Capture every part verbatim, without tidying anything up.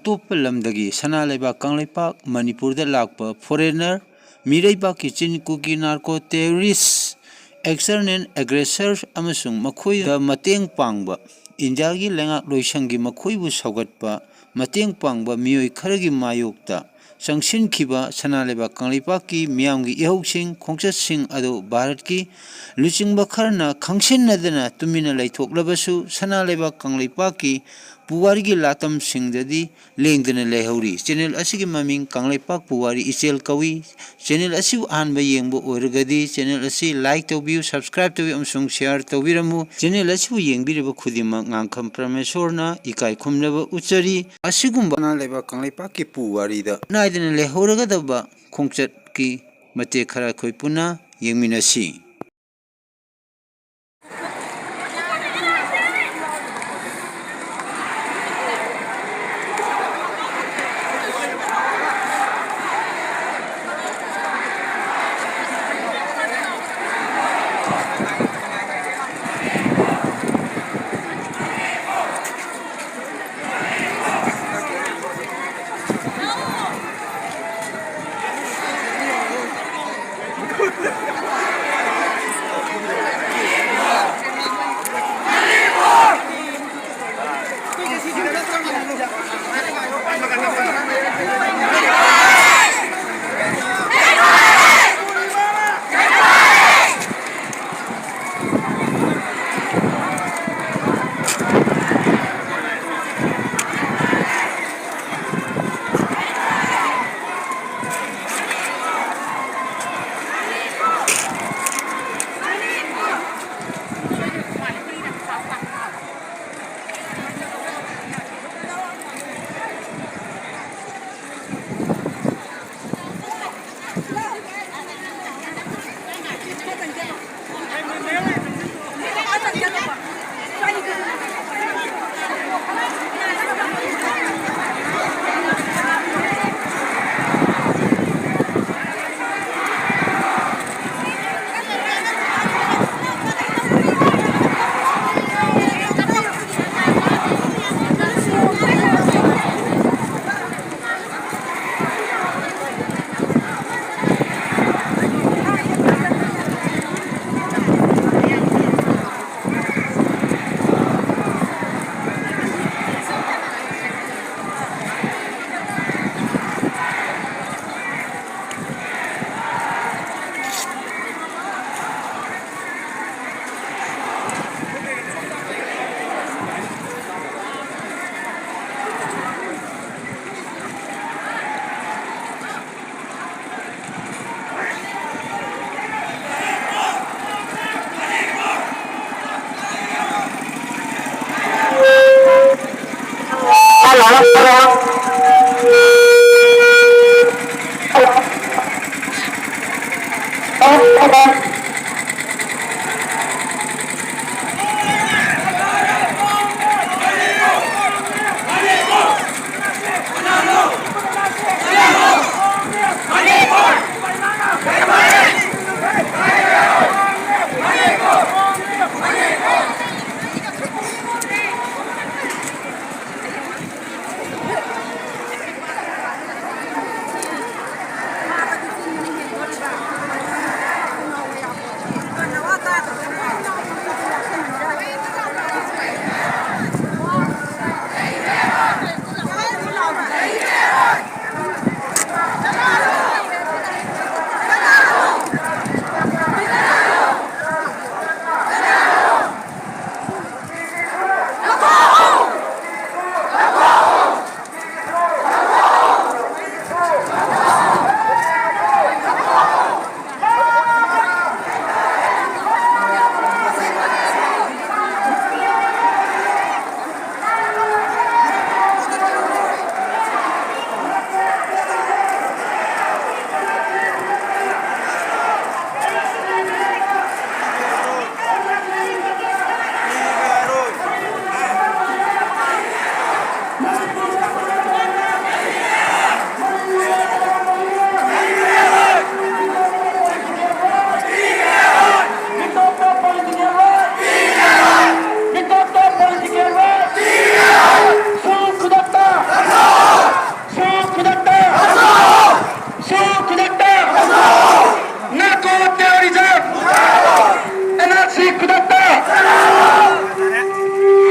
ꯑꯇꯣꯞꯄ ꯂꯝꯗꯒꯤ ꯁꯅꯥ ꯂꯩꯕꯥꯛ ꯀꯪꯂꯩꯄꯥꯛ ꯃꯅꯤꯄꯨꯔꯗ ꯂꯥꯛꯄ foreigner, ꯃꯤꯔꯩꯕꯥꯛꯀꯤ ꯆꯤꯟ ꯀꯨꯀꯤ narco terrorist, external aggressor ꯑꯃꯁꯨꯡ ꯃꯈꯣꯏꯗ ꯃꯇꯦꯡ ꯄꯥꯡꯕ, ꯏꯟꯗꯤꯌꯥꯒꯤ ꯂꯩꯉꯥꯛꯂꯣꯏꯁꯪꯒꯤ ꯃꯈꯣꯏꯕꯨ ꯁꯧꯒꯠꯄ, ꯃꯇꯦꯡ ꯄꯥꯡꯕ ꯃꯤꯑꯣꯏ ꯈꯔꯒꯤ ꯃꯥꯌꯣꯛꯇ ꯆꯪꯁꯤꯟꯈꯤꯕ ꯁꯅꯥ ꯂꯩꯕꯥꯛ ꯀꯪꯂꯩꯄꯥꯛꯀꯤ ꯃꯤꯌꯥꯝꯒꯤ ꯏꯍꯧꯁꯤꯡ, ꯈꯣꯡꯆꯠꯁꯤꯡ ꯑꯗꯨ ꯚꯥꯔꯠꯀꯤ ꯂꯨꯆꯤꯡꯕ ꯈꯔꯅ ꯈꯪꯁꯤꯟꯅꯗꯅ ꯇꯨꯃꯤꯟꯅ ꯂꯩꯊꯣꯛꯂꯕꯁꯨ, ꯁꯅꯥ ꯂꯩꯕꯥꯛ ꯀꯪꯂꯩꯄꯥꯛꯀꯤ ꯄꯨꯋꯥꯔꯤꯒꯤ ꯂꯥꯇꯝꯁꯤꯡꯗꯗꯤ ꯂꯦꯡꯗꯅ ꯂꯩꯍꯧꯔꯤ꯫ Channel ꯑꯁꯤꯒꯤ ꯃꯃꯤꯡ ꯀꯪꯂꯩꯄꯥꯛ ꯄꯨꯋꯥꯔꯤ ꯏꯆꯦꯜ ꯀꯧꯏ꯫ Channel ꯑꯁꯤꯕꯨ ꯑꯍꯥꯟꯕ ꯌꯦꯡꯕ ꯑꯣꯏꯔꯒꯗꯤ channel ꯑꯁꯤ like ꯇꯧꯕꯤꯌꯨ, subscribe ꯇꯧꯕꯤꯌꯨ ꯑꯃꯁꯨꯡ share ꯇꯧꯕꯤꯔꯝꯃꯨ꯫ Channel ꯑꯁꯤꯕꯨ ꯌꯦꯡꯕꯤꯔꯤꯕ ꯈꯨꯗꯤꯡꯃꯛ ꯉꯥꯡꯈꯝ ꯄ꯭ꯔꯃꯦꯁꯣꯔꯅ ꯏꯀꯥꯏ ꯈꯨꯝꯅꯕ ꯎꯠꯆꯔꯤ꯫ ꯑꯁꯤꯒꯨꯝꯕ ꯁꯅꯥ ꯂꯩꯕꯥꯛ ꯀꯪꯂꯩꯄꯥꯛꯀꯤ ꯄꯨꯋꯥꯔꯤꯗ ꯅꯥꯏꯗꯅ ꯂꯩꯍꯧꯔꯒꯗꯕ ꯈꯣꯡꯆꯠꯀꯤ ꯃꯇꯦꯛ ꯈꯔ ꯑꯩꯈꯣꯏ ꯄꯨꯟꯅ ꯌꯦꯡꯃꯤꯟꯅꯁꯤ꯫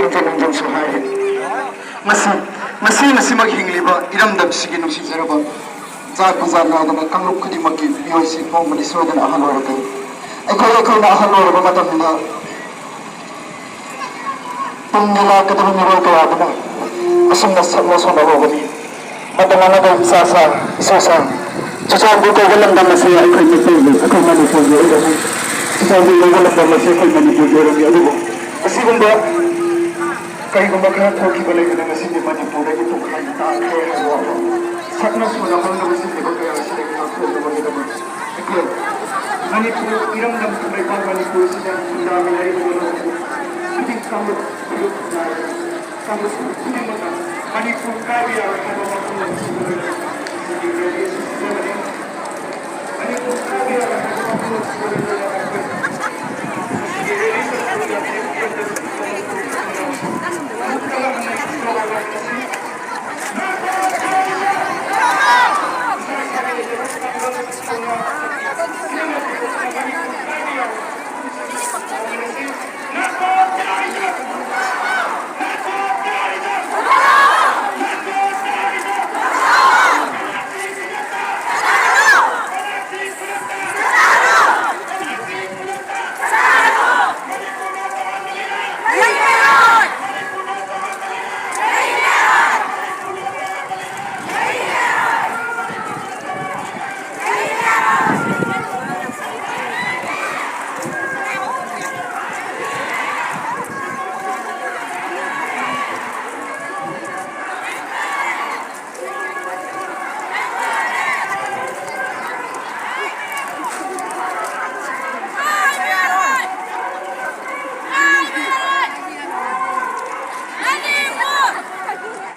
ꯍꯟꯖꯤꯟ ꯍꯟꯖꯤꯟꯁꯨ ꯍꯥꯏꯔꯤ꯫ ꯃꯁꯤ, ꯃꯁꯤ, ꯃꯁꯤꯃꯛ ꯍꯤꯡꯂꯤꯕ ꯏꯔꯝꯗꯝꯁꯤꯒꯤ ꯅꯨꯡꯁꯤꯖꯔꯕ ꯖꯥꯠ ꯄꯨꯖꯥꯠ ꯅꯥꯏꯗꯅ ꯀꯥꯡꯂꯨꯞ ꯈꯨꯗꯤꯡꯃꯛꯀꯤ ꯃꯤꯑꯣꯏꯁꯤꯡ ꯅꯣꯡꯃꯗꯤ ꯁꯣꯏꯗꯅ ꯑꯍꯜ ꯑꯣꯏꯔꯛꯀꯅꯤ꯫ ꯑꯩꯈꯣꯏ, ꯑꯩꯈꯣꯏꯅ ꯑꯍꯜ ꯑꯣꯏꯔꯕ ꯃꯇꯝꯗ ꯇꯨꯡꯒꯤ ꯂꯥꯛꯀꯗꯕ ꯃꯤꯔꯣꯜ ꯀꯌꯥꯗꯨꯅ ꯑꯁꯨꯝꯅ ꯁꯛꯅ ꯁꯣꯟꯅꯍꯧꯒꯅꯤ꯫ ꯃꯇꯝ ꯑꯃꯗ ꯏꯆꯥ ꯁꯥ, ꯏꯁꯨ ꯁꯥ, ꯆꯨꯆꯥꯟꯄꯨꯔ ꯀꯧꯕ ꯂꯝꯗꯝ ꯑꯁꯤ ꯑꯩꯈꯣꯏ ꯃꯩꯇꯩꯒꯤ, ꯑꯩꯈꯣꯏ ꯃꯅꯤꯄꯨꯔꯒꯤ ꯑꯣꯏꯔꯝꯃꯤ꯫ ꯆꯨꯆꯥꯟꯄꯨꯔ ꯀꯧꯕ ꯂꯝꯗꯝ ꯑꯁꯤ ꯑꯩꯈꯣꯏ ꯃꯅꯤꯄꯨꯔꯒꯤ ꯑꯣꯏꯔꯝꯃꯤ꯫ ꯑꯗꯨꯕꯨ ꯑꯁꯤꯒꯨꯝꯕ ꯀꯔꯤꯒꯨꯝꯕ ꯈꯔ ꯊꯣꯛꯈꯤꯕ ꯂꯩꯕꯅ ꯉꯁꯤꯗꯤ ꯃꯅꯤꯄꯨꯔꯗꯒꯤ ꯇꯣꯈꯥꯏꯅ ꯇꯥꯈ꯭ꯔꯦ ꯍꯥꯏꯕ ꯋꯥꯐꯝ ꯁꯛꯅ ꯁꯨꯅ ꯍꯣꯡꯗꯕ ꯁꯤꯡꯅꯕ ꯀꯌꯥ ꯑꯁꯤꯗꯒꯤ ꯉꯥꯛꯊꯣꯛꯅꯕꯒꯤꯗꯃꯛ ꯑꯩꯈꯣꯏ ꯃꯅꯤꯄꯨꯔ ꯏꯔꯝꯗꯝ ꯂꯩꯕꯥꯛ ꯃꯅꯤꯄꯨꯔꯁꯤꯗ ꯈꯨꯟꯗꯥꯃꯤꯟꯅꯔꯤꯕ ꯂꯣꯟ ꯈꯨꯗꯤꯡ ꯀꯥꯡꯂꯨꯞ ꯐꯨꯔꯨꯞ ꯅꯥꯏꯗꯅ ꯀꯥꯡꯂꯨꯞ ꯈꯨꯗꯤꯡꯃꯛꯅ ꯃꯅꯤꯄꯨꯔ ꯀꯥꯏꯕ ꯌꯥꯔꯣꯏ ꯍꯥꯏꯕ